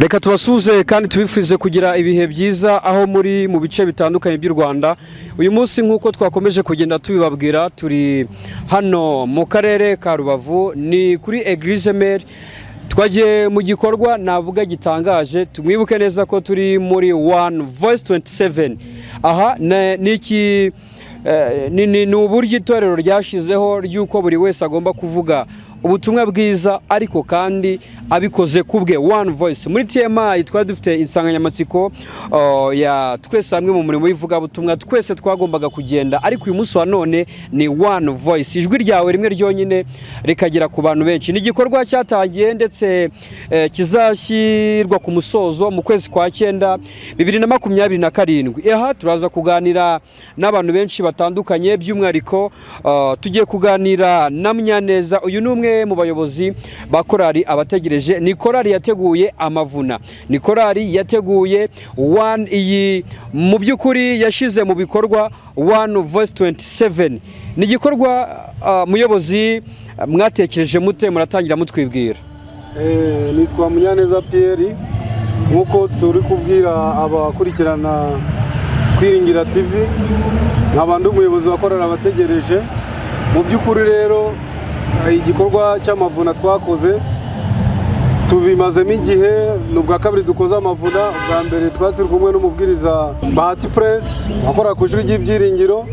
Reka tubasuhuze kandi tubifurize kugira ibihe byiza aho muri mu bice bitandukanye by'u Rwanda. Uyu munsi, nk'uko twakomeje kugenda tubibabwira, turi hano mu karere ka Rubavu, ni kuri Eglise Mère. Twagiye mu gikorwa navuga gitangaje. Tumwibuke neza ko turi muri One Voice 27. Aha ni iki? Ni uburyo itorero ryashyizeho ry'uko buri wese agomba kuvuga ubutumwa bwiza, ariko kandi abikoze ku bwe, one voice. Muri TMI twari dufite insanganyamatsiko ya "Twese hamwe mu murimo w'ivugabutumwa", twese twagombaga kugenda, ariko uyu munsi wa none ni one voice, ijwi ryawe rimwe ryonyine rikagera ku bantu benshi. Ni igikorwa cyatangiye ndetse kizashyirwa ku musozo mu kwezi kwa cyenda 2027. Aha turaza kuganira n'abantu benshi batandukanye, by'umwihariko tugiye kuganira na Munyaneza. Uyu ni umwe mu bayobozi ba korali Abategereje. Ni korali yateguye amavuna, ni korali yateguye one iyi, mu by'ukuri yashyize mu bikorwa One Voice 27. Ni igikorwa muyobozi, mwatekereje mute? Muratangira mutwibwira. Nitwa Munyaneza Pierre, nk'uko turi kubwira abakurikirana Kwiringira TV, nkaba ndi umuyobozi wa korali Abategereje. Mu by'ukuri rero, igikorwa cy'amavuna twakoze tubimazemo igihe. Ni ubwa kabiri dukoze amavuna. Ubwa mbere twari turi kumwe n'umubwiriza Bahati Prince wakora ku Ijwi ry'Ibyiringiro.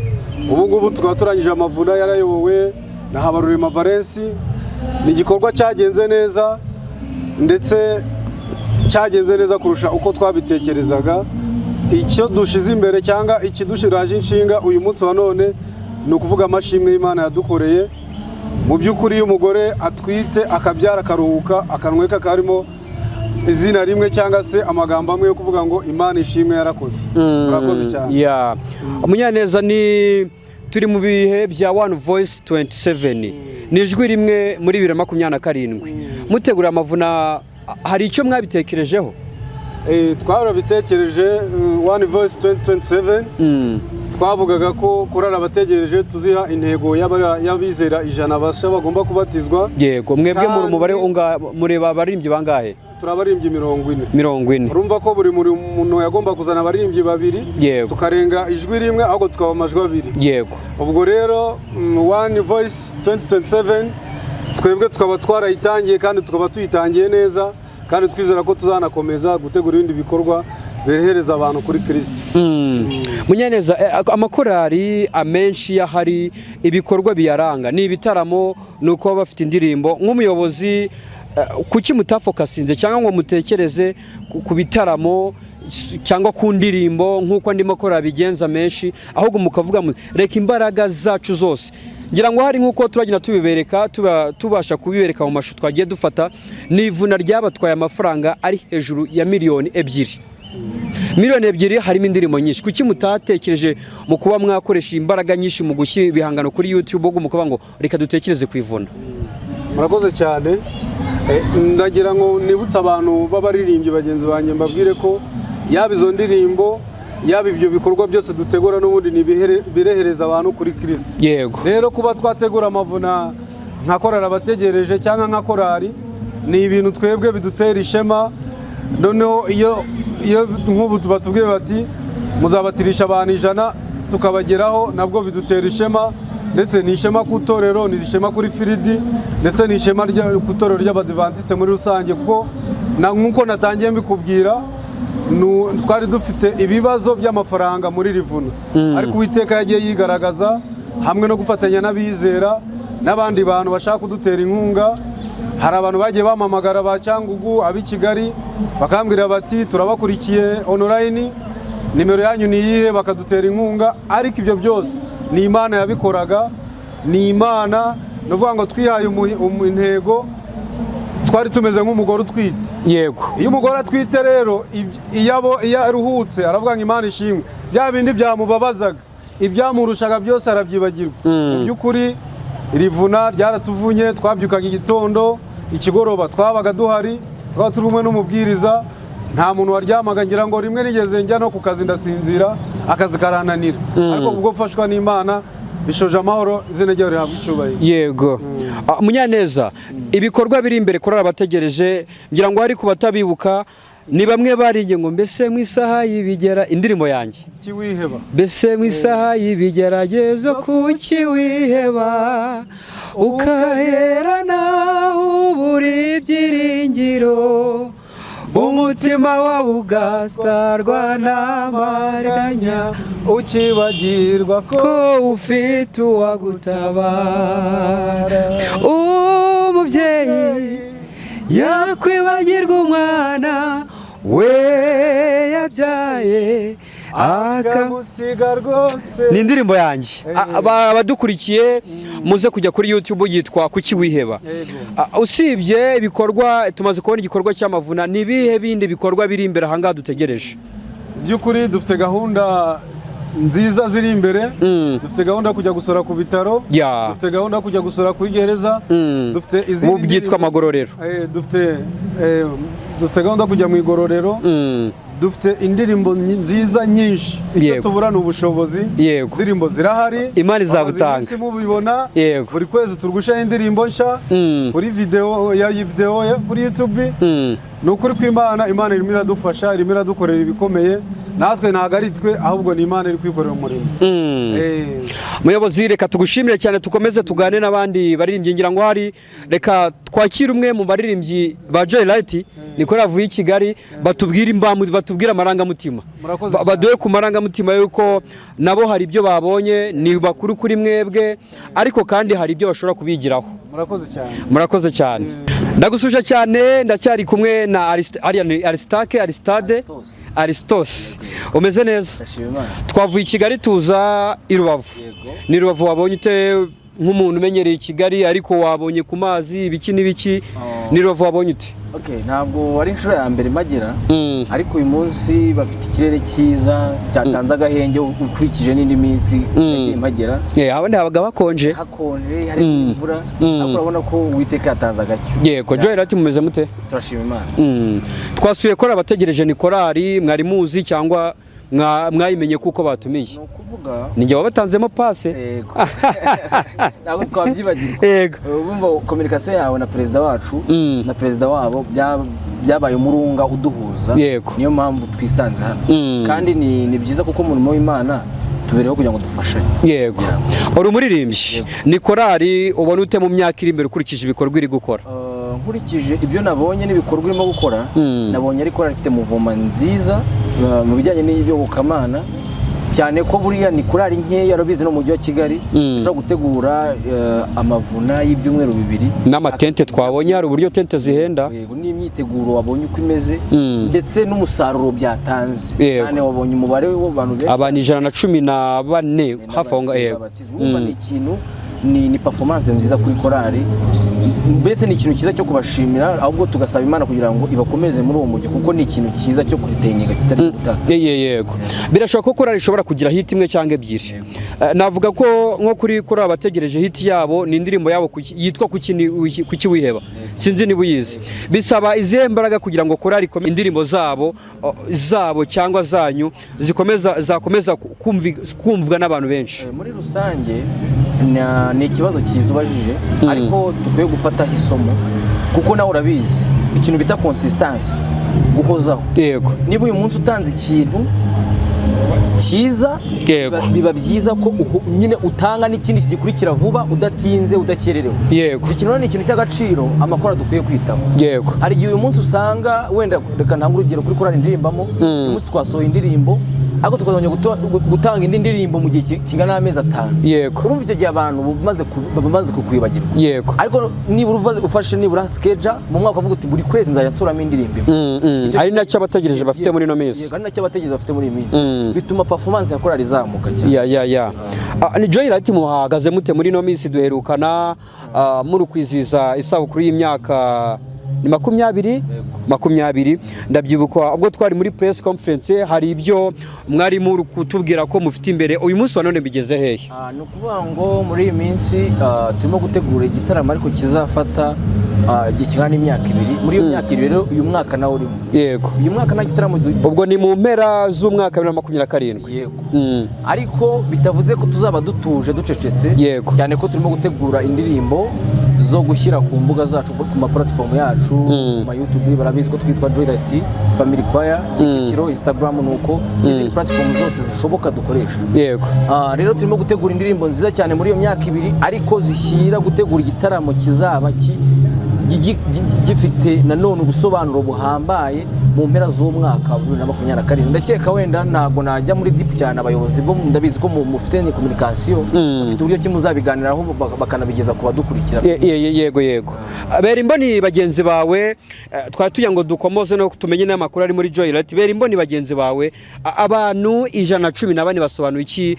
Ubu ngubu tukaba turangije amavuna yarayobowe na Habarurema Valens. Ni igikorwa cyagenze neza, ndetse cyagenze neza kurusha uko twabitekerezaga. Icyo dushize imbere cyangwa ikidushiraje inshinga uyu munsi wa none ni ukuvuga amashimwe y'Imana yadukoreye. Mu by'ukuri, iyo umugore atwite akabyara akaruhuka, akanwa ke karimo izina rimwe cyangwa se amagambo amwe yo kuvuga ngo "Imana ishimwe, yarakoze". Murakoze cyane. Ya Munyaneza, ni turi mu bihe bya One Voice 27, ni ijwi rimwe muri 2027. Mutegura amavuna, hari icyo mwabitekerejeho? Twarabitekereje. One Voice 2027, twavugaga ko korali Abategereje tuziha intego y'abizera 100 basha bagomba kubatizwa. Yego, mwebwe muri umubare mureba abaririmbyi bangahe? Turabaririmbyi 40. 40. Urumva ko buri muntu yagomba kuzana abaririmbyi babiri, tukarenga ijwi rimwe, ahubwo tukaba amajwi abiri. Ubwo rero One Voice 2027 twebwe tukaba twarayitangiye kandi tukaba tuyitangiye neza, kandi twizera ko tuzanakomeza gutegura ibindi bikorwa berehereza abantu kuri Kirisito. Munyaneza, amakorali amenshi y'ahari ibikorwa biyaranga ni ibitaramo, ni uko baba bafite indirimbo. Nk'umuyobozi, kuki mutafokasinze cyangwa ngo mutekereze ku bitaramo cyangwa ku ndirimbo nk'uko andi makorali abigenza menshi, ahubwo mukavuga reka imbaraga zacu zose? Ngira ngo hari nk'uko turagenda tubibereka, tubasha kubibereka mu mashusho twagiye dufata, ni ivuna ryabatwaye amafaranga ari hejuru ya miliyoni 2. Miliyoni 2 harimo indirimbo nyinshi. Kuki mutatekereje mu kuba mwakoresha imbaraga nyinshi mu gushyira ibihangano kuri YouTube, ahubwo mukavuga ngo reka dutekereze ku ivuna? Murakoze cyane. Ndagira ngo nibutse abantu b'abaririmbyi bagenzi banjye, mbabwire ko yaba izo ndirimbo, yaba ibyo bikorwa byose dutegura, n'ubundi ni birehereza abantu kuri Kirisito. Rero kuba twategura amavuna nka korali Abategereje cyangwa nka korali, ni ibintu twebwe bidutera ishema. Noneho iyo nk'ubu batubwiye bati "Muzabatirisha abantu 100", tukabageraho, nabwo bidutera ishema. Ndetse ni ishema ku itorero, ni ishema kuri field, ndetse ni ishema ku itorero ry'Abadivantisite muri rusange, kuko nk'uko natangiye mbikubwira, twari dufite ibibazo by'amafaranga muri rivuna, ariko Uwiteka yagiye yigaragaza hamwe no gufatanya n'abizera n'abandi bantu bashaka kudutera inkunga. Hari abantu bagiye bampamagara ba Cyangugu, ab'i Kigali, bakambwira bati "Turabakurikiye online, nimero yanyu ni iyihe?" Bakadutera inkunga. Ariko ibyo byose ni Imana yabikoraga, ni Imana. Ni ukuvuga ngo twihaye intego. Twari tumeze nk'umugore utwite. Iyo umugore atwite rero, iyo aruhutse aravuga ngo "Imana ishimwe". Bya bindi byamubabazaga, ibyamurushaga byose, arabyibagirwa. Mu by'ukuri rivuna ryaratuvunye. Twabyukaga igitondo, ikigoroba twabaga duhari, twaba turi kumwe n'umubwiriza, nta muntu waryamaga. Ngira ngo rimwe nigeze njya no ku kazi ndasinzira, akazi karananira, ariko kubwo mfashwa n'Imana bishoje amahoro. Izina ryayo rihabwa icyubahiro. Yego. Munyaneza, ibikorwa biri imbere kuri Abategereje, ngira ngo hari ku batabibuka. Ni bamwe baringe ngo mbese mu isaha y'ibigera, indirimbo yanjye. Kiwiheba. Mbese mu isaha y'ibigeragezo kuki wiheba, ukaherana ubura ibyiringiro, umutima wawe ugastarwa n'amariganya, ukibagirwa ko ko ufite uwagutabara? Umubyeyi yakwibagirwa umwana we yabyaye akamusiga rwose? Ni indirimbo yanjye. Abadukurikiye muze kujya kuri YouTube, yitwa Kuki Wiheba. Yego. Usibye ibikorwa tumaze kubona, igikorwa cy'amavuna, ni ibihe bindi bikorwa biri imbere ahangaha dutegereje? By'ukuri dufite gahunda nziza ziri imbere. Dufite gahunda yo kujya gusura ku bitaro. Dufite gahunda yo kujya gusura kuri gereza. Dufite izindi Ubu byitwa amagororero. Dufite gahunda yo kujya mu igororero. Dufite indirimbo nziza nyinshi. Icyo tubura ni ubushobozi. Indirimbo zirahari. Imana izabutanga. Bamaze iminsi mubibona. Buri kwezi turugushaho indirimbo nshya kuri video ya video kuri YouTube. Ni ukuri kw'Imana, Imana irimo iradufasha, irimo iradukorera ibikomeye. Natwe ntabwo ari twe, ahubwo ni Imana iri kwikorera umurimo. Muyobozi, reka tugushimire cyane, tukomeze tugane n'abandi baririmbyi. Ngira ngo hari, reka twakire umwe mu baririmbyi ba Joy Light, niko yavuye i Kigali, batubwire imbamu, batubwire amarangamutima. Murakoze cyane. Baduhe ku marangamutima y'uko nabo hari ibyo babonye, ni bakuru kuri mwebwe, ariko kandi hari ibyo bashobora kubigiraho. Murakoze cyane. Murakoze cyane, ndagusuje cyane. Ndacyari kumwe na Aristake, Aristade, Aristos, umeze neza? Ndashima Imana. Twavuye i Kigali tuza i Rubavu. Yego. Ni Rubavu wabonye ute, nk'umuntu umenyereye i Kigali, ariko wabonye ku mazi, ibiki n'ibiki? Oh. Ni Rubavu wabonye ute? Okay, ntabwo ari inshuro ya mbere mpagera, ariko uyu munsi bafite ikirere cyiza cyatanze agahenge ukurikije n'indi minsi yagiye mpagera. Abandi habaga bakonje. Hakonje, hari imvura, ariko urabona ko Uwiteka yatanze agacyo. Yego. Joy Light, mumeze mute? Turashima Imana. Twasuye korali abategereje. Ni korali mwari muzi cyangwa mwayimenye kuko batumiye? Ni ukuvuga Ni njye wabatanzemo pase. Yego, ntabwo twabyibagirwa. Urumva communication yawe na perezida wacu na perezida wabo byabaye umurunga uduhuza. Niyo mpamvu twisanze hano. Kandi ni byiza kuko umurimo w'Imana tubereho kugira ngo dufashanye. Yego, uri umuririmbyi. Ni korali ubona ute mu myaka iri imbere, ukurikije ibikorwa iri gukora? Nkurikije ibyo nabonye n'ibikorwa urimo gukora, nabonye ari korali ifite mouvement nziza mu bijyanye n'iyobokamana, cyane ko buriya ni korali nkeya, urabizi, no mu mujyi wa Kigali ushobora gutegura amavuna y'ibyumweru 2. N'amatente twabonye, hari uburyo tente zihenda. Yego, n'imyiteguro wabonye uko imeze, ndetse n'umusaruro byatanze. Cyane wabonye umubare w'abantu benshi. Abantu 114 hafi aho ngaho, yego. Babatizwa. Urumva ni ikintu, ni performance nziza kuri korali, mbese ni ikintu cyiza cyo kubashimira, ahubwo tugasaba Imana kugira ngo ibakomeze muri uwo mujyi, kuko ni ikintu cyiza cyo kuritaininga kitari gutaka. Yego, birashoboka ko korali ishobora kugira hit imwe cyangwa ebyiri. Navuga ko nko kuri korali abategereje, hit yabo ni indirimbo yabo yitwa Kuki Wiheba, sinzi niba uyizi. Bisaba izihe mbaraga kugira ngo korali indirimbo zabo cyangwa zanyu zikomeza, zakomeza kumvwa n'abantu benshi? Muri rusange ni ikibazo cyiza ubajije, ariko dukwiye gufataho isomo, kuko nawe urabizi ikintu bita consistency, guhozaho. Niba uyu munsi utanze ikintu cyiza, biba byiza ko nyine utanga n'ikindi kigikurikira vuba, udatinze, udakererewe. Iki kintu rero ni ikintu cy'agaciro amakora dukwiye kwitaho. Hari igihe uyu munsi usanga wenda, reka ntange urugero kuri korali ndirimbamo, uyu munsi twasohoye indirimbo, ariko tukazongera gutanga indi ndirimbo mu gihe kingana n'amezi 5. Urumva icyo gihe abantu bamaze kukwibagirwa. Ariko nibura ufashe nibura schedule mu mwaka, ukavuga uti buri kwezi nzajya nsuramo indirimbo imwe. Ari nacyo abategereje bafite muri ino minsi. Yego, ari nacyo abategereje bafite muri iyi minsi. Bituma performance ya korali izamuka cyane. Ya, ni Joy Light, muhagaze mute muri ino minsi? Duherukana muri kwizihiza isabukuru y'imyaka ni 20. Yego. 20, ndabyibuka ubwo twari muri press conference, hari ibyo mwari muri kutubwira ko mufite imbere. Uyu munsi wa none bigeze hehe? Ni ukuvuga ngo muri iyi minsi turimo gutegura igitaramo, ariko kizafata igihe kingana n'imyaka 2. Muri iyo myaka 2 rero, uyu mwaka nawo urimo. Uyu mwaka nta gitaramo Ubwo ni mu mpera z'umwaka 2027. Yego. Ariko bitavuze ko tuzaba dutuje ducecetse. Cyane ko turimo gutegura indirimbo zo Zo gushyira ku mbuga zacu, ku ma platform yacu, ku ma YouTube. Barabizi ko twitwa Joy Family Choir Kicukiro, Instagram nuko, n'izindi platform zose zishoboka dukoresha. Rero turimo gutegura indirimbo nziza cyane muri iyo myaka 2, ariko zishyira gutegura igitaramo kizaba gifite nanone ubusobanuro buhambaye mu mpera z'umwaka wa 2027. Ndakeka wenda ntabwo najya muri deep cyane, abayobozi bo ndabizi ko mufite ni communication, bafite uburyo ki muzabiganiraho bakanabigeza ku badukurikira. Yego, bera imboni bagenzi bawe. Twari tugira ngo dukomoze no tumenye n'amakuru ari muri Joy Light. Bera imboni bagenzi bawe. Abantu 114 basobanuye iki?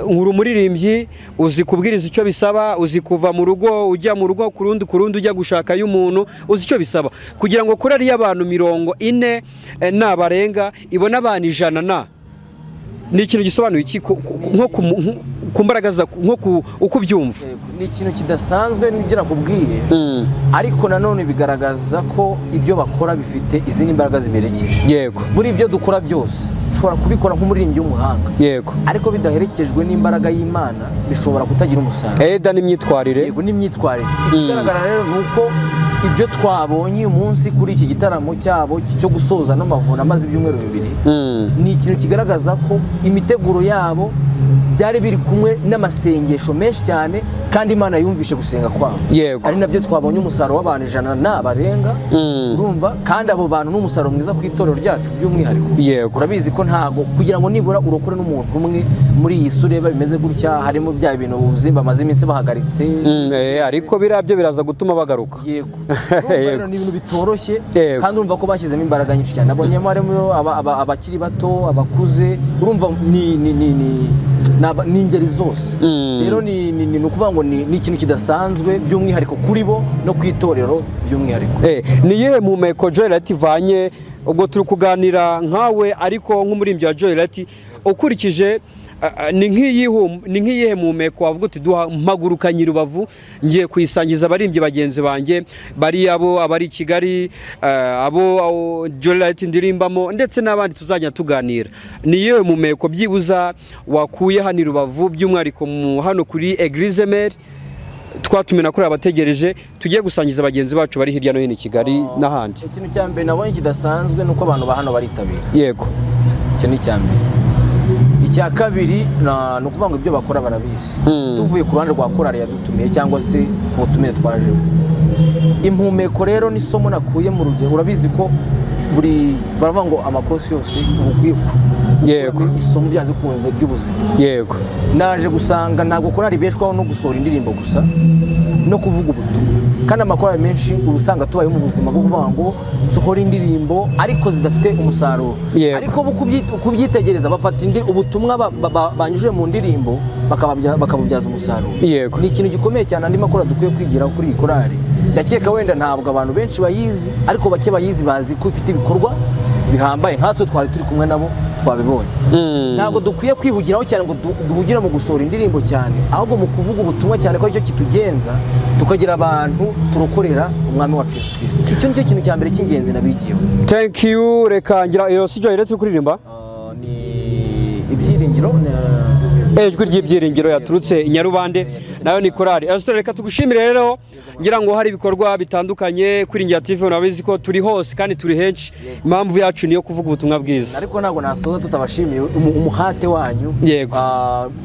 Uri umuririmbyi, uzi kubwiriza icyo bisaba, uzi kuva mu rugo ujya mu rugo ku rundi ujya gushakayo umuntu, uzi icyo bisaba kugira ngo kuri ariyo abantu 40 nabarenga ibone abantu ijana na, ni ikintu gisobanuye iki nko ku mbaraga nko uko ubyumva? Yego, ni ikintu kidasanzwe n'ibyo nakubwiye, ariko nanone bigaragaza ko ibyo bakora bifite izindi mbaraga ziberekeje. Muri ibyo dukora byose, ushobora kubikora nk'umuririmbyi w'umuhanga, ariko bidaherekejwe n'imbaraga y'Imana bishobora kutagira umusaruro. Eda n'imyitwarire. Yego, n'imyitwarire. Ikigaragara rero ni uko ibyo twabonye uyu munsi kuri iki gitaramo cyabo cyo gusoza n'amavuna amaze ibyumweru 2, ni ikintu kigaragaza ko imiteguro yabo byari biri kumwe n'amasengesho menshi cyane, kandi Imana yumvishe gusenga kwabo. Ari nabyo twabonye umusaruro w'abantu 100 na barenga. Urumva kandi abo bantu ni umusaruro mwiza ku itorero ryacu by'umwihariko. Urabizi ko ntago kugira ngo nibura urokore n'umuntu umwe muri iyi si ureba bimeze gutya, harimo bya bintu uzi bamaze iminsi bahagaritse. Ariko biriya byo biraza gutuma bagaruka. Yego. Urumva rero ni ibintu bitoroshye, kandi urumva ko bashyizemo imbaraga nyinshi cyane. Nabonyemo harimo abakiri bato, abakuze, urumva ni ingeri zose. Rero ni ukuvuga ngo ni ikintu kidasanzwe by'umwihariko kuri bo no ku itorero by'umwihariko. Ni iyihe mpumeko Joy Light ivanye? Ubwo turi kuganira nkawe, ariko nk'umuririmbyi wa Joy Light ukurikije, ni nk'iyihe mpumeko wavuga uti duha mpagurukanye i Rubavu, ngiye kuyisangiza abaririmbyi bagenzi banjye bari abo abari i Kigali, abo Joy Light ndirimbamo ndetse n'abandi tuzajya tuganira? Ni iyihe mpumeko byibuza wakuye hano i Rubavu, by'umwihariko hano kuri Eglise Mère twatumena kuri abategereje, tugiye gusangiza bagenzi bacu bari hirya no hino i Kigali n'ahandi? Ikintu cya mbere nabonye kidasanzwe ni uko abantu ba hano baritabira. Icyo ni icya mbere. Icya kabiri ni ukuvuga ngo ibyo bakora barabizi. Tuvuye ku ruhande rwa korali yadutumiye cyangwa se ku butumire twajemo, impumeko rero n'isomo nakuye mu rugero, urabizi ko buri baravuga ngo amakosi yose uba ukwiye gukuramo isomo byanze bikunze ry'ubuzima. Naje gusanga ntabwo korali ibeshwaho no gusohora indirimbo gusa no kuvuga ubutumwa, kandi amakorali menshi uba usanga tubayeho mu buzima bwo kuvuga ngo sohora indirimbo ariko zidafite umusaruro. Ariko bo kubyitegereza bafata ubutumwa banyujije mu ndirimbo bakabubyaza umusaruro. Ni ikintu gikomeye cyane andi makorali dukwiye kwigiraho kuri iyi korali. Ndakeka wenda ntabwo abantu benshi bayizi, ariko bake bayizi bazi ko ifite ibikorwa bihambaye. Nkatwe twari turi kumwe nabo twabibonye. Ntabwo dukwiye kwihugiraho cyane ngo duhugire mu gusohora indirimbo cyane, ahubwo mu kuvuga ubutumwa cyane, ko aricyo kitugenza tukagira abantu turokorera Umwami wacu Yesu Kirisito. Icyo nicyo kintu cya mbere cy'ingenzi nabigiyeho. Thank you. Reka ngira iyo si Joy Light uri kuririmba? Ni Ibyiringiro. Ijwi ry'Ibyiringiro yaturutse i Nyarubande, nayo ni korali. Asitore, reka tugushimire rero. Ngira ngo hari ibikorwa bitandukanye Kwiringira TV, urabizi ko turi hose kandi turi henshi. Impamvu yacu niyo kuvuga ubutumwa bwiza. Ariko ntabwo nasoza tutabashimiye umuhate wanyu.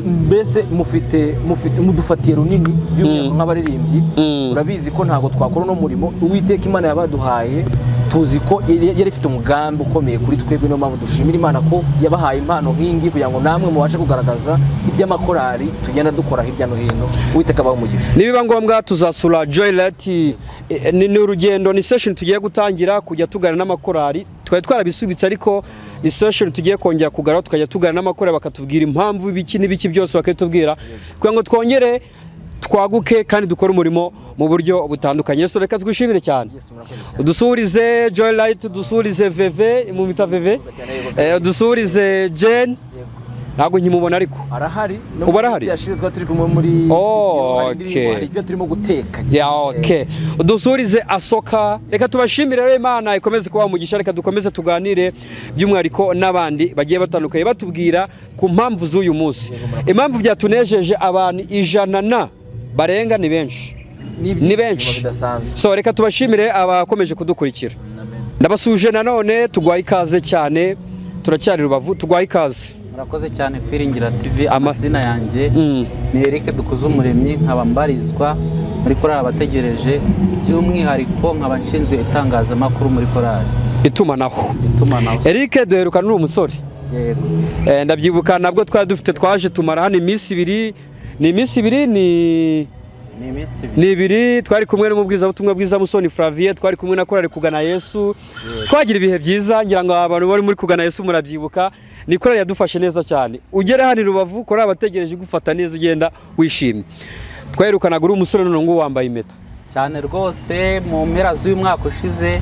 Mbese mufite mudufatiye runini by'umwihariko nk'abaririmbyi. Urabizi ko ntabwo twakora uno murimo Uwiteka Imana yabaduhaye. Tuzi ko yari ifite umugambi ukomeye kuri twebwe. Niyo mpamvu dushimira Imana ko yabahaye impano nk'ingi kugira ngo namwe mubashe kugaragaza iby'amakorali tugenda dukora hirya no hino. Uwiteka abahe umugisha. Nibiba ngombwa tuzasura Joy Light. Ni urugendo, ni session tugiye gutangira kujya tugana n'amakorali. Twari twarabisubitse, ariko ni session tugiye kongera kugarura, tukajya tugana n'amakorali bakatubwira impamvu ibiki n'ibiki byose bakabitubwira, kugira ngo twongere twaguke kandi dukore umurimo mu buryo butandukanye. Yesu, reka twishimire cyane. Yesu, murakoze cyane. Udusuhurize Joy Light, udusuhurize Veve mu mita Veve, udusuhurize Jane. Ntabwo nkimubona ariko. Arahari no Ubu mu arahari? minsi yashize twari turi kumwe muri Oh, studio, hari indirimbo, hari ibyo turimo guteka. Yeah, okay. Udusuhurize Asoka. Reka tubashimire rero, Imana ikomeze kubaha umugisha. Reka dukomeze tuganire by'umwihariko n'abandi bagiye batandukanye, batubwira ku mpamvu z'uyu munsi, impamvu byatunejeje abantu 100 na barenga ni benshi. Ni benshi. Bidasanzwe. So reka tubashimire abakomeje kudukurikira. Ndabasuje nanone, tugwaye ikaze cyane, turacyari Rubavu, tugwaye ikaze. Murakoze cyane Kwiringira TV. Amazina yanjye ni Eric Dukuzumuremyi, nkaba mbarizwa muri korali Abategereje, by'umwihariko nkaba nshinzwe itangazamakuru muri korali. Itumanaho. Itumanaho. Eric, duherukana uri umusore. Yego. Ndabyibuka nabwo twari dufite, twaje tumara hano iminsi 2, ni iminsi 2, ni Ni iminsi 2. Ni 2. Twari kumwe n'umubwirizabutumwa bwiza Musoni Flavie, twari kumwe na korali Kugana Yesu, twagira ibihe byiza. Ngira ngo abantu bari muri Kugana Yesu murabyibuka, ni korali yadufashe neza cyane. Ugera hano i Rubavu, korali Abategereje igufata neza, ugenda wishimye. Twaherukanaga uri umusore, none ngo wambaye impeta. Cyane rwose, mu mpera z'uyu mwaka ushize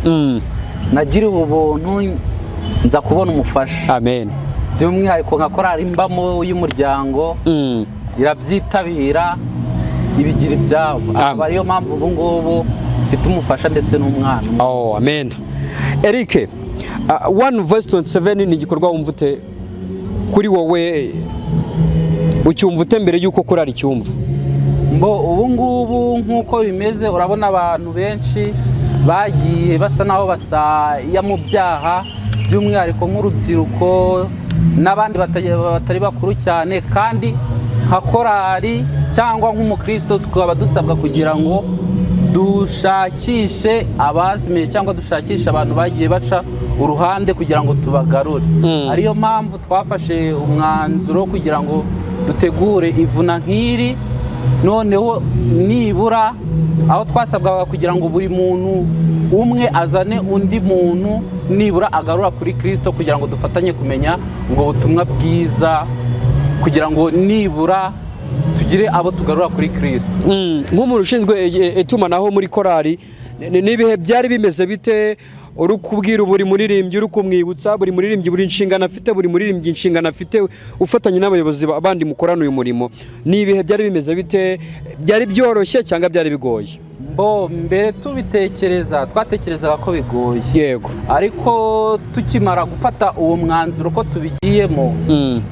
nagiriwe ubuntu nza kubona umufasha. Amen. By'umwihariko nka korali mbamo y'umuryango irabyitabira, ibigira ibyabo, akaba ariyo mpamvu ubu ngubu mfite umufasha ndetse n'umwana. Oh, amen. Eric, One Voice 27 ni igikorwa wumva ute kuri wowe? Ucyumva ute mbere y'uko korali icyumva? Mbo ubu ngubu nk'uko bimeze, urabona abantu benshi bagiye basa naho basaya mu byaha, by'umwihariko nk'urubyiruko n'abandi batari bakuru cyane, kandi nka korali cyangwa nk'umukristo tukaba dusabwa kugira ngo dushakishe abazimiye cyangwa dushakishe abantu bagiye baca uruhande kugira ngo tubagarure. Ariyo mpamvu twafashe umwanzuro kugira ngo dutegure ivuna nk'iri, noneho nibura aho twasabwaga kugira ngo buri muntu umwe azane undi muntu nibura agarura kuri Kirisito, kugira ngo dufatanye kumenya ubwo butumwa bwiza, kugira ngo nibura tugire abo tugarura kuri Kirisito. Nk'umuntu ushinzwe itumanaho muri korali, n'ibihe byari bimeze bite uri kubwira buri muririmbyi, uri kumwibutsa buri muririmbyi buri nshingano afite, buri muririmbyi inshingano afite, ufatanye n'abayobozi bandi mukorana uyu murimo? Ni ibihe byari bimeze bite? Byari byoroshye cyangwa byari bigoye? Mbo mbere tubitekereza twatekerezaga ko bigoye, ariko tukimara gufata uwo mwanzuro ko tubigiyemo,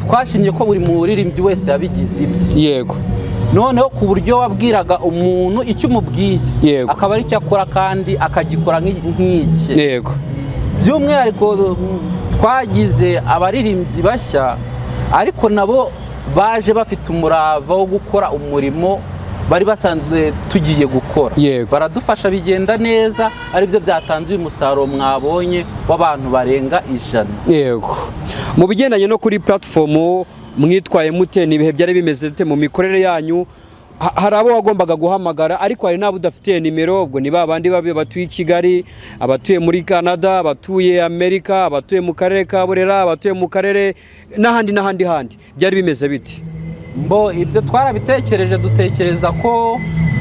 twashimye ko buri muririmbyi wese yabigize ibye. Noneho ku buryo wabwiraga umuntu icyo umubwiye, akaba ari cyo akora kandi akagikora nk'icye. By'umwihariko twagize abaririmbyi bashya, ariko nabo baje bafite umurava wo gukora umurimo bari basanzwe tugiye gukora. Baradufasha bigenda neza, aribyo byatanze uyu musaruro mwabonye w'abantu barenga 100. Yego. Mu bigendanye no kuri platform, mwitwaye mute? Ni ibihe byari bimeze bite mu mikorere yanyu? Hari abo wagombaga guhamagara, ariko hari n'abo udafitiye nimero. Ubwo ni ba bandi babi batuye i Kigali, abatuye muri Canada, abatuye Amerika, abatuye mu karere ka Burera, abatuye mu karere n'ahandi n'ahandi handi. Byari bimeze bite? Mbo ibyo twarabitekereje, dutekereza ko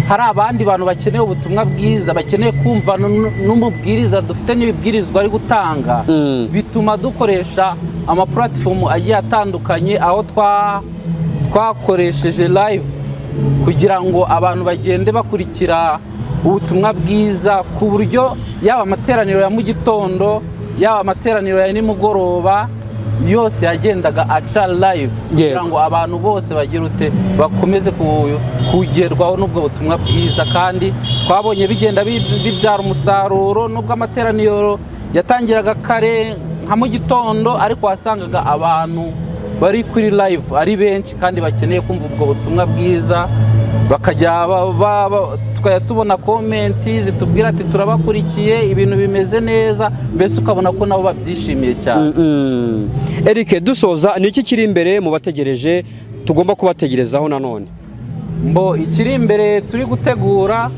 hari abandi bantu bakeneye ubutumwa bwiza, bakeneye kumva n'umubwiriza dufite n'ibibwirizwa ari gutanga. Bituma dukoresha amaplatform agiye atandukanye, aho twakoresheje live kugira ngo abantu bagende bakurikira ubutumwa bwiza, ku buryo yaba amateraniro ya mu gitondo, yaba amateraniro ya nimugoroba, yose yagendaga aca live kugira ngo abantu bose bagire ute, bakomeze kugerwaho n'ubwo butumwa bwiza. Kandi twabonye bigenda bibyara umusaruro, nubwo amateraniro yatangiraga kare nka mu gitondo, ariko wasangaga abantu bari kuri live ari benshi kandi bakeneye kumva ubwo butumwa bwiza, bakajya tukajya tubona comment zitubwira ati: "Turabakurikiye, ibintu bimeze neza." Mbese ukabona ko nabo babyishimiye cyane. Eric, dusoza, ni iki kiri imbere mu bategereje tugomba kubategerezaho nanone? Mbo ikiri imbere turi gutegura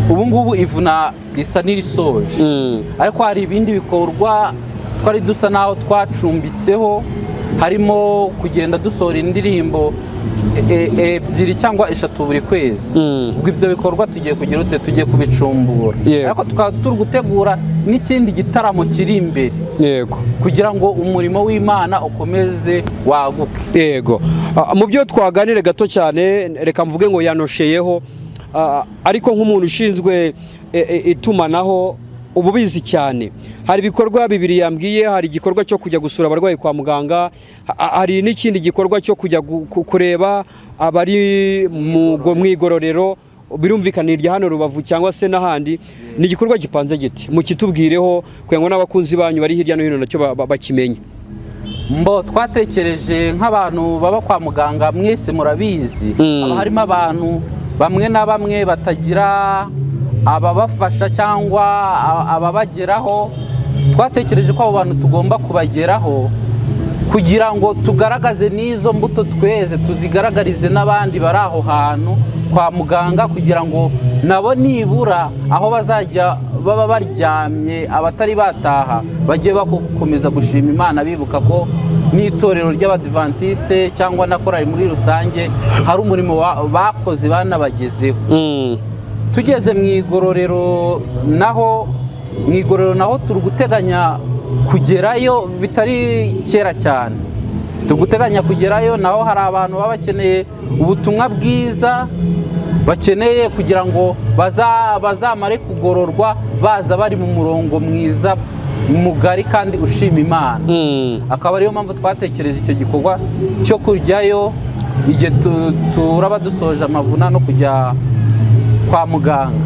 ubu ngubu, ivuna risa n'irisoje, ariko hari ibindi bikorwa twari dusa n'aho twacumbitseho, harimo kugenda dusohora indirimbo 2 cyangwa 3 buri kwezi. Ubwo ibyo bikorwa tugiye kugira ute, tugiye kubicumbura, ariko tukaba turi gutegura n'ikindi gitaramo kiri imbere kugira ngo umurimo w'Imana ukomeze waguke. Yego. Mu byo twaganire gato cyane, reka mvuge ngo yanosheyeho, ariko nk'umuntu ushinzwe itumanaho uba ubizi cyane. Hari ibikorwa bibiri yambwiye: hari igikorwa cyo kujya gusura abarwayi kwa muganga, hari n'ikindi gikorwa cyo kujya kureba abari mu igororero. Birumvikana irya hano Rubavu cyangwa se n'ahandi. Ni igikorwa gipanze giti? Mukitubwireho kugira ngo n'abakunzi banyu bari hirya no hino nacyo bakimenye. Mbo twatekereje nk'abantu baba kwa muganga, mwese murabizi, haba harimo abantu bamwe na bamwe batagira ababafasha cyangwa ababageraho. Twatekereje ko abo bantu tugomba kubageraho kugira ngo tugaragaze n'izo mbuto tweze, tuzigaragarize n'abandi bari aho hantu kwa muganga, kugira ngo nabo nibura aho bazajya baba baryamye, abatari bataha, bajye bakomeza gushima Imana, bibuka ko n'itorero ry'Abadivantisite cyangwa na korali muri rusange hari umurimo bakoze banabagezeho. Tugeze mu igororero naho, mu igororero naho turi guteganya kugerayo bitari kera cyane. Turi guteganya kugerayo naho, hari abantu baba bakeneye ubutumwa bwiza, bakeneye kugira ngo bazamare kugororwa baza bari mu murongo mwiza mugari kandi ushima Imana. Akaba ariyo mpamvu twatekereje icyo gikorwa cyo kujyayo igihe turaba dusoje amavuna no kujya kwa muganga.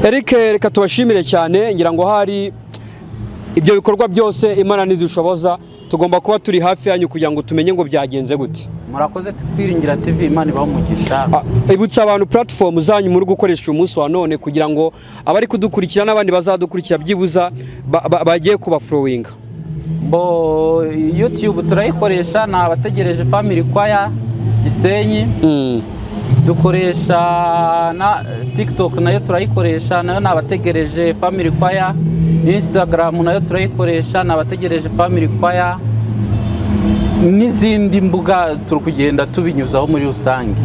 Eric, reka tubashimire cyane. Ngira ngo hari ibyo bikorwa byose, Imana nidushoboza tugomba kuba turi hafi yanyu kugira ngo tumenye ngo byagenze gute. Murakoze, Twiringira TV, Imana ibahe umugisha. Ibutsa abantu platform zanyu muri gukoresha uyu munsi wa none, kugira ngo abari kudukurikira n'abandi bazadukurikira byibuza bagiye kubafollowinga. Mbo YouTube turayikoresha, ni Abategereje Family Choir Gisenyi. Dukoresha na TikTok, nayo turayikoresha, nayo ni Abategereje Family Choir. Instagram nayo turayikoresha, ni Abategereje Family Choir, n'izindi mbuga turi kugenda tubinyuzaho muri rusange,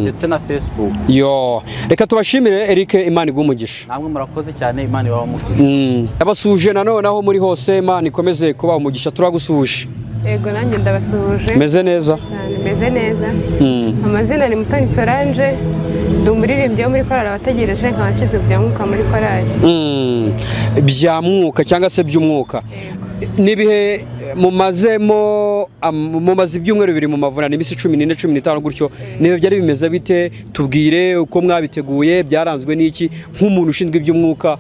ndetse na Facebook. Yo, reka tubashimire Eric, Imana iguhe umugisha. Namwe murakoze cyane, Imana ibahe umugisha. Abasuhuje nanone aho muri hose, Imana ikomeze kubaha umugisha. Turagusuhuje. Yego, nanjye ndabasuhuje. Meze neza? Cyane, meze neza. Amazina ni Mutoni Solange, ndi umuririmbyi wo muri korali Abategereje, nkaba nshinzwe bya mwuka muri korali. Bya mwuka cyangwa se by'umwuka, n'ibihe mumazemo mumaze ibyumweru 2 mu mavunane, iminsi 14, 15 gutyo, niba byari bimeze bite? Tubwire uko mwabiteguye, byaranzwe n'iki, nk'umuntu ushinzwe iby'umwuka,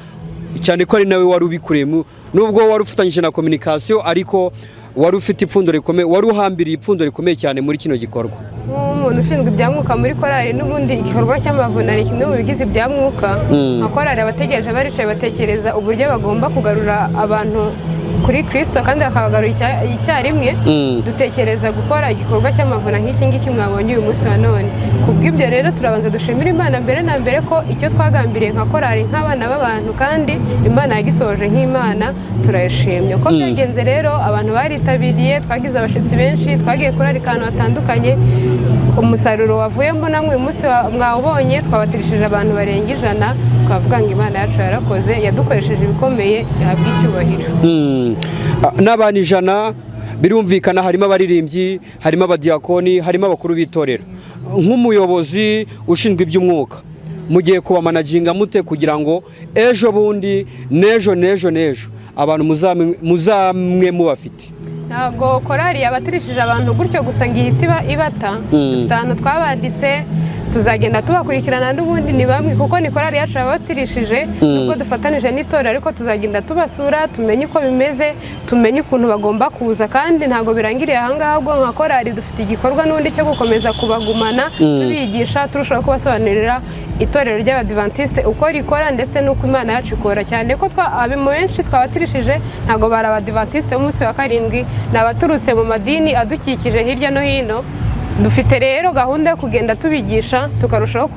cyane ko ari nawe wari ubikuriyemo, nubwo wari ufatanyije na communication, ariko wari ufite ipfundo rikomeye, wari uhambiriye ipfundo rikomeye cyane muri kino gikorwa. Nk'umuntu ushinzwe ibya mwuka muri korali, n'ubundi igikorwa cy'amavunane ni kimwe mu bigize ibya mwuka. Nka korali Abategereje, baricaye batekereza uburyo bagomba kugarura abantu kuri Kirisito kandi bakabagarura icyarimwe. Dutekereza gukora igikorwa cy'amavuna nk'iki ngiki mwabonye uyu munsi wa none. Ku bw'ibyo rero, turabanza dushimira Imana mbere na mbere ko icyo twagambiriye nka korali, nk'abana b'abantu, kandi Imana yagisohoje nk'Imana, turayishimye. Uko byagenze rero, abantu baritabiriye, twagize abashyitsi benshi, twagiye kurarika ahantu hatandukanye. Umusaruro wavuyemo namwe uyu munsi mwawubonye, twabatirishije abantu barenga 100. Twavuga ngo Imana yacu yarakoze, yadukoresheje ibikomeye, ihabwa icyubahiro. N'abantu 100, birumvikana harimo abaririmbyi, harimo abadiyakoni, harimo abakuru b'itorero. Nk'umuyobozi ushinzwe iby'umwuka, mugiye kubamanaginga mute kugira ngo ejo bundi n'ejo n'ejo n'ejo abantu muzamwe mubafite? Ntabwo korali yabatirishije abantu gutyo gusa ngo ihite iba ibata. Dufite ahantu twabanditse, tuzagenda tubakurikirana. N'ubundi ni bamwe, kuko ni korali yacu yabatirishije, nubwo dufatanije n'itorero, ariko tuzagenda tubasura, tumenye uko bimeze, tumenye ukuntu bagomba kuza. Kandi ntabwo birangiriye ahangaha, ahubwo nka korali dufite igikorwa n'ubundi cyo gukomeza kubagumana, tubigisha, turushaho kubasobanurira itorero ry'Abadivantisite uko rikora ndetse n'uko Imana yacu ikora, cyane ko mu benshi twabatirishije ntabwo bari Abadivantisite b'umunsi wa karindwi, ni abaturutse mu madini adukikije hirya no hino. Dufite rero gahunda yo kugenda tubigisha, tukarushaho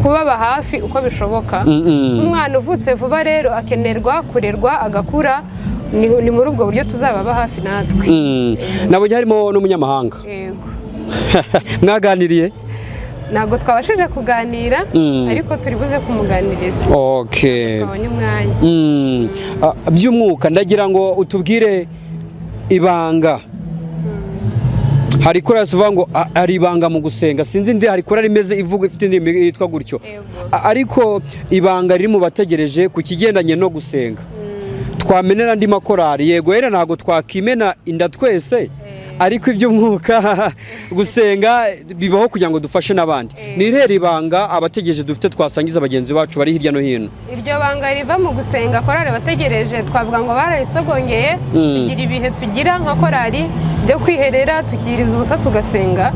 kubaba hafi uko bishoboka. Umwana uvutse vuba rero akenerwa kurerwa agakura, ni muri ubwo buryo tuzababa hafi natwe. Nabonye harimo n'umunyamahanga. Yego. Mwaganiriye? Ntabwo twabashije kuganira, ariko turi buze kumuganiriza twabonye umwanya. By'umwuka, ndagira ngo utubwire ibanga. Hari korali zivuga ngo hari ibanga mu gusenga, sinzi indi, hari korali imeze ivuga, ifite indirimbo yitwa gutyo. Yego. Ariko ibanga riri mu bategereje ku kigendanye no gusenga, twamenera andi makorali, yego rero ntabwo twakimena inda twese. Ariko iby'umwuka, gusenga bibaho kugira ngo dufashe n'abandi. Ni irihe ibanga abategereje dufite twasangiza bagenzi bacu bari hirya no hino? Iryo banga riva mu gusenga. Korali bategereje, twavuga ngo bararisogongeye. Tugira ibihe tugira nka korali byo kwiherera, tukiriza ubusa, tugasenga.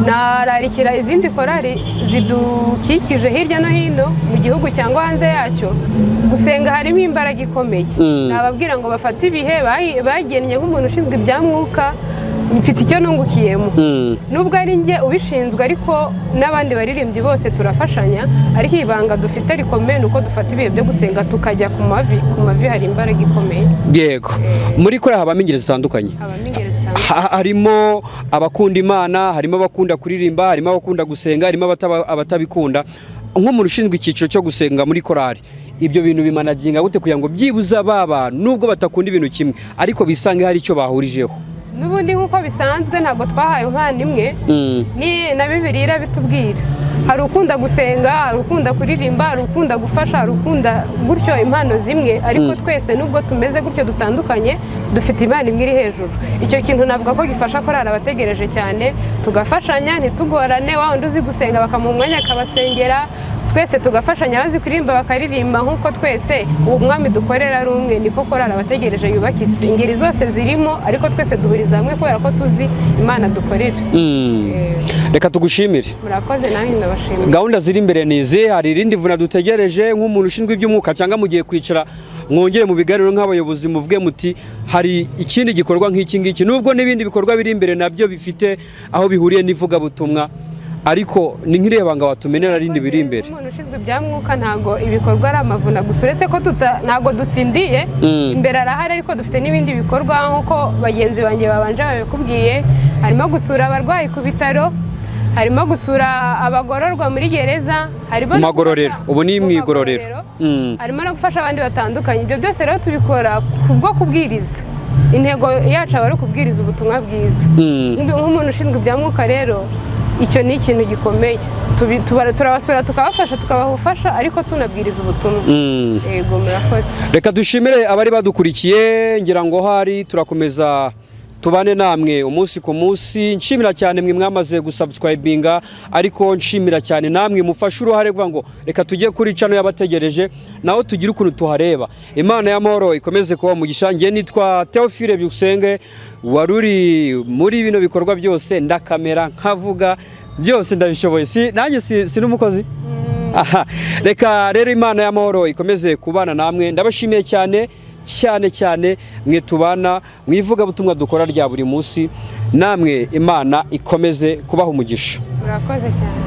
Nararikira izindi korali zidukikije hirya no hino mu gihugu cyangwa hanze yacyo, gusenga harimo imbaraga ikomeye. Nababwira ngo bafate ibihe bagennye. Nk'umuntu ushinzwe ibya mwuka, mfite icyo nungukiyemo, nubwo ari njye ubishinzwe, ariko n'abandi baririmbyi bose turafashanya. Ariko ibanga dufite rikomeye ni uko dufata ibihe byo gusenga, tukajya ku mavi. Ku mavi hari imbaraga ikomeye. Yego, muri korali habamo ingeri zitandukanye. Habamo ingeri zitandukanye. Harimo abakunda Imana, harimo abakunda kuririmba, harimo abakunda gusenga, harimo abatabikunda. Nk'umuntu ushinzwe icyiciro cyo gusenga muri korali, ibyo bintu bimanaginga gute kugira ngo byibuze aba bantu, nubwo batakunda ibintu kimwe, ariko bisange hari icyo bahurijeho? N'ubundi nk'uko bisanzwe, ntabwo twahawe impano imwe. Ni na Bibiliya irabitubwira: hari ukunda gusenga, hari ukunda kuririmba, hari ukunda gufasha, hari ukunda gutyo, impano zimwe. Ariko twese, nubwo tumeze gutyo dutandukanye, dufite impano imwe iri hejuru. Icyo kintu navuga ko gifasha korali abategereje cyane, tugafashanya ntitugorane. Wa wundi uzi gusenga bakamuha umwanya akabasengera, twese tugafashanya, abazi kuririmba bakaririmba. Nk'uko twese uwo mwami dukorera ari umwe, niko korali abategereje yubakitse. Ingeri zose zirimo, ariko twese duhuriza hamwe kubera ko tuzi Imana dukorera. Reka tugushimire. Murakoze, nawe ndabashimira. Gahunda ziri imbere ni izi? Hari irindi vuna dutegereje nk'umuntu ushinzwe iby'umwuka, cyangwa mugiye kwicara mwongere mu biganiro nk'abayobozi muvuge muti hari ikindi gikorwa nk'iki ngiki, nubwo n'ibindi bikorwa biri imbere nabyo bifite aho bihuriye n'ivugabutumwa, ariko ni nk'irebanga watumenera rindi biri imbere? Umuntu ushinzwe ibya mwuka, ntabwo ibikorwa ari amavuna gusa, uretse ko tuta ntabwo dutsindiye. Imbere arahari, ariko dufite n'ibindi bikorwa nk'uko bagenzi banjye babanje babikubwiye. Harimo gusura abarwayi ku bitaro, harimo gusura abagororwa muri gereza, harimo Mu no magororero. Ubu ni mu mu igororero. magororero. Harimo no gufasha abandi batandukanye. Ibyo byose rero tubikora kubwo kubwiriza. Intego yacu aba ari ukubwiriza ubutumwa bwiza. Nk'umuntu ushinzwe ibya mwuka rero, icyo ni ikintu gikomeye. Turabasura, tukabafasha, tukabaha ubufasha, ariko tunabwiriza ubutumwa. Yego, murakoze. Reka dushimire abari badukurikiye. Ngira ngo hari turakomeza tubane namwe umunsi ku munsi. Nshimira cyane mwe mwamaze gusubscribinga, ariko nshimira cyane namwe mufashe uruhare kuvuga ngo reka tujye kuri channel y'abategereje, naho tugire ukuntu tuhareba. Imana y'amahoro ikomeze kuba umugisha. Njye nitwa Theophile Byukusenge, wari uri muri bino bikorwa byose, ndakamera, nkavuga, byose ndabishoboye. Si nanjye si n'umukozi. Aha, reka rero Imana y'amahoro ikomeze kubana namwe. Ndabashimiye cyane cyane cyane mwe tubana mu ivugabutumwa dukora rya buri munsi. Namwe Imana ikomeze kubaha umugisha. Murakoze cyane.